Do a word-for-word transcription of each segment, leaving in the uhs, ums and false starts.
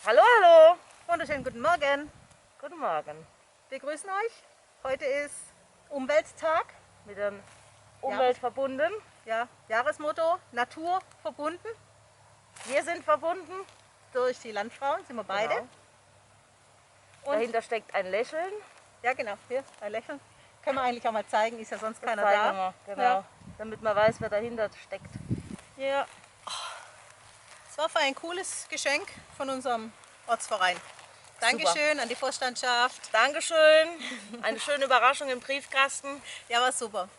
Hallo, hallo. Wunderschönen guten Morgen. Guten Morgen. Wir grüßen euch. Heute ist Umwelttag. Mit dem Umwelt verbunden. Ja, Jahresmotto, Natur verbunden. Wir sind verbunden durch die Landfrauen, sind wir beide. Genau. Und dahinter steckt ein Lächeln. Ja, genau, hier, ein Lächeln. Können wir eigentlich auch mal zeigen, ist ja sonst keiner da. Das zeigen wir, genau. Ja. Damit man weiß, wer dahinter steckt. Ja. Es war für ein cooles Geschenk von unserem Ortsverein. Super. Dankeschön an die Vorstandschaft. Dankeschön. Eine schöne Überraschung im Briefkasten. Ja, war super.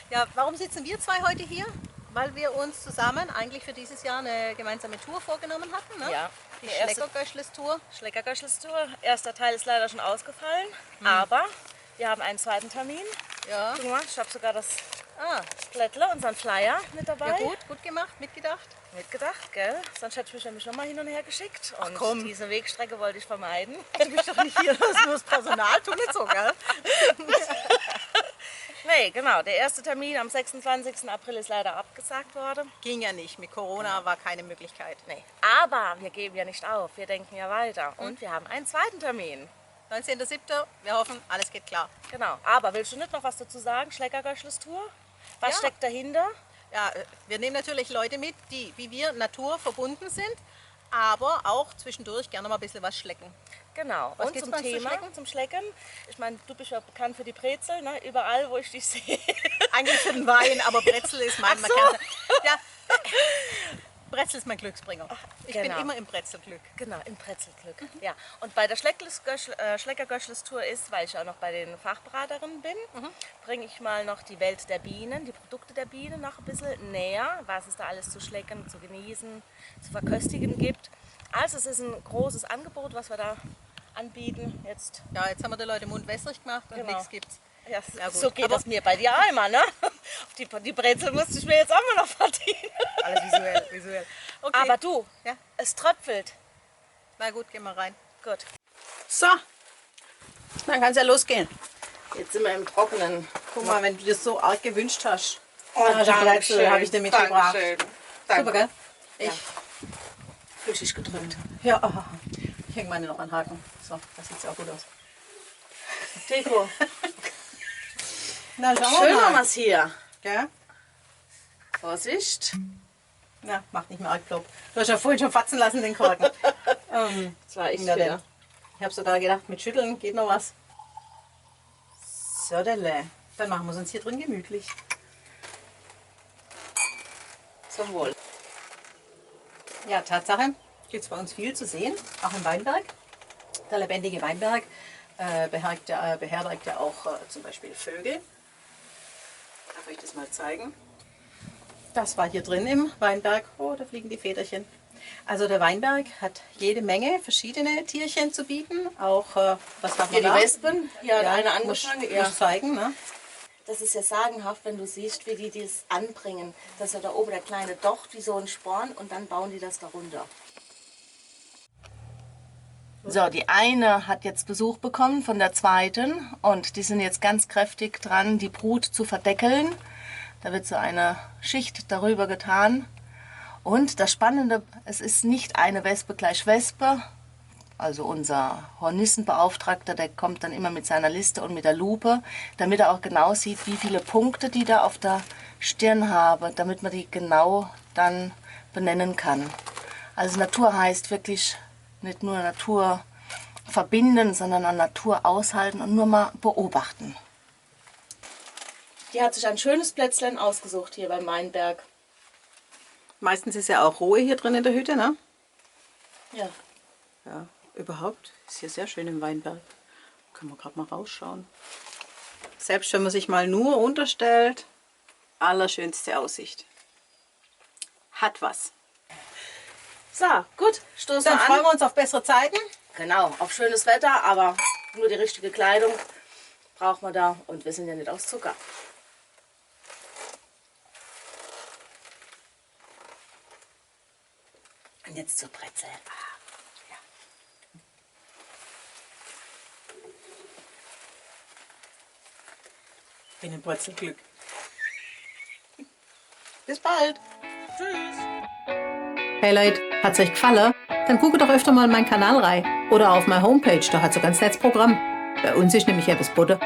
Ja, warum sitzen wir zwei heute hier? Weil wir uns zusammen eigentlich für dieses Jahr eine gemeinsame Tour vorgenommen hatten, ne? Ja. Die Schleckergöschles-Tour. Schleckergöschles-Tour. Erster Teil ist leider schon ausgefallen, aber wir haben einen zweiten Termin. Ja. Guck mal, ich habe sogar das Blättle, unseren Flyer mit dabei. Ja, gut, gut gemacht, mitgedacht. Mitgedacht, gell? Sonst hätte ich mich nämlich nochmal hin und her geschickt. Ach, komm. Und diese Wegstrecke wollte ich vermeiden. Du bist doch nicht hier, das ist nur das Personal, tu nicht so, gell? Nee, genau. Der erste Termin am sechsundzwanzigsten April ist leider abgesagt worden. Ging ja nicht, mit Corona war keine Möglichkeit. Nee. Aber wir geben ja nicht auf, wir denken ja weiter. Und wir haben einen zweiten Termin. Neunzehnter siebter, wir hoffen, alles geht klar. Genau, aber willst du nicht noch was dazu sagen? Schleckergöschles-Tour? Was steckt dahinter? Ja, äh, wir nehmen natürlich Leute mit, die, wie wir, naturverbunden sind, aber auch zwischendurch gerne mal ein bisschen was schlecken. Genau. Und zum Thema, zum Schlecken. Ich meine, du bist ja bekannt für die Brezel, ne? Überall, wo ich dich sehe. Eigentlich für den Wein, aber Brezel ist mein markanter. Ja, Brezel ist mein Glücksbringer. Ich bin immer im Brezelglück. Genau, im Brezelglück. Ja. Und bei der Schleckles-, Göschl-, äh, Schleckergöschles-Tour ist, weil ich auch noch bei den Fachberaterinnen bin, bringe ich mal noch die Welt der Bienen, die Produkte der Bienen noch ein bisschen näher, was es da alles zu schlecken, zu genießen, zu verköstigen gibt. Also es ist ein großes Angebot, was wir da anbieten. Jetzt. Ja, jetzt haben wir die Leute mundwässrig gemacht und nichts gibt's. Ja, s-, ja, gut. So geht das mir bei dir einmal, ne? Die, die Brezel musste ich mir jetzt auch mal noch verdienen. Alles visuell, visuell. Okay. Aber du, es tröpfelt. Na gut, gehen wir rein. Gut. So, dann kann's ja losgehen. Jetzt sind wir im Trockenen. Guck mal, wenn du das so arg gewünscht hast. Oh, Orangenbrezel habe ich dir mitgebracht. Dankeschön. Danke. Super, gell? Ich fühl dich gedrückt. Ja, oh, ich hänge meine noch an den Haken. So, das sieht auch gut aus. Deko. Na, schauen wir mal. Schön haben wir's hier. Gell? Vorsicht. Na, macht nicht mehr arg plopp. Du hast ja vorhin schon fatzen lassen, den Korken. Ähm, das war echt wieder. Ich habe sogar gedacht, mit Schütteln geht noch was. So, dann machen wir es uns hier drin gemütlich. Zum Wohl. Ja, Tatsache, gibt's bei uns viel zu sehen, auch im Weinberg. Der lebendige Weinberg, äh, beherbergt, äh, beherbergt ja auch, äh, zum Beispiel Vögel. Darf ich das mal zeigen? Das war hier drin im Weinberg. Oh, da fliegen die Federchen. Also der Weinberg hat jede Menge verschiedene Tierchen zu bieten. Auch, äh, was haben wir da? Hier die Wespen. Hier hat eine angefangen. Ja, muss zeigen, ne? Das ist ja sagenhaft, wenn du siehst, wie die das anbringen. Das ist ja da oben der kleine Docht, wie so ein Sporn, und dann bauen die das da runter. So, die eine hat jetzt Besuch bekommen von der zweiten und die sind jetzt ganz kräftig dran, die Brut zu verdeckeln. Da wird so eine Schicht darüber getan. Und das Spannende, es ist nicht eine Wespe gleich Wespe. Also unser Hornissenbeauftragter, der kommt dann immer mit seiner Liste und mit der Lupe, damit er auch genau sieht, wie viele Punkte die da auf der Stirn haben, damit man die genau dann benennen kann. Also Natur heißt wirklich nicht nur Natur verbinden, sondern an Natur aushalten und nur mal beobachten. Die hat sich ein schönes Plätzlein ausgesucht hier beim Weinberg. Meistens ist ja auch Ruhe hier drin in der Hütte, ne? Ja. Ja, überhaupt ist hier sehr schön im Weinberg. Können wir gerade mal rausschauen. Selbst wenn man sich mal nur unterstellt, allerschönste Aussicht. Hat was. So, gut, stoßen wir an. Dann freuen wir uns auf bessere Zeiten. Genau, auf schönes Wetter, aber nur die richtige Kleidung braucht man da und wir sind ja nicht aus Zucker. Und jetzt zur Brezel. Ah, ja. Bin im Brezelglück. Bis bald. Tschüss. Hey Leute, hat's euch gefallen? Dann gucke doch öfter mal in mein Kanal rei oder auf mei Homepage, do hats du ganz nettes Programm. Bei uns is nämlich ebbes bodde.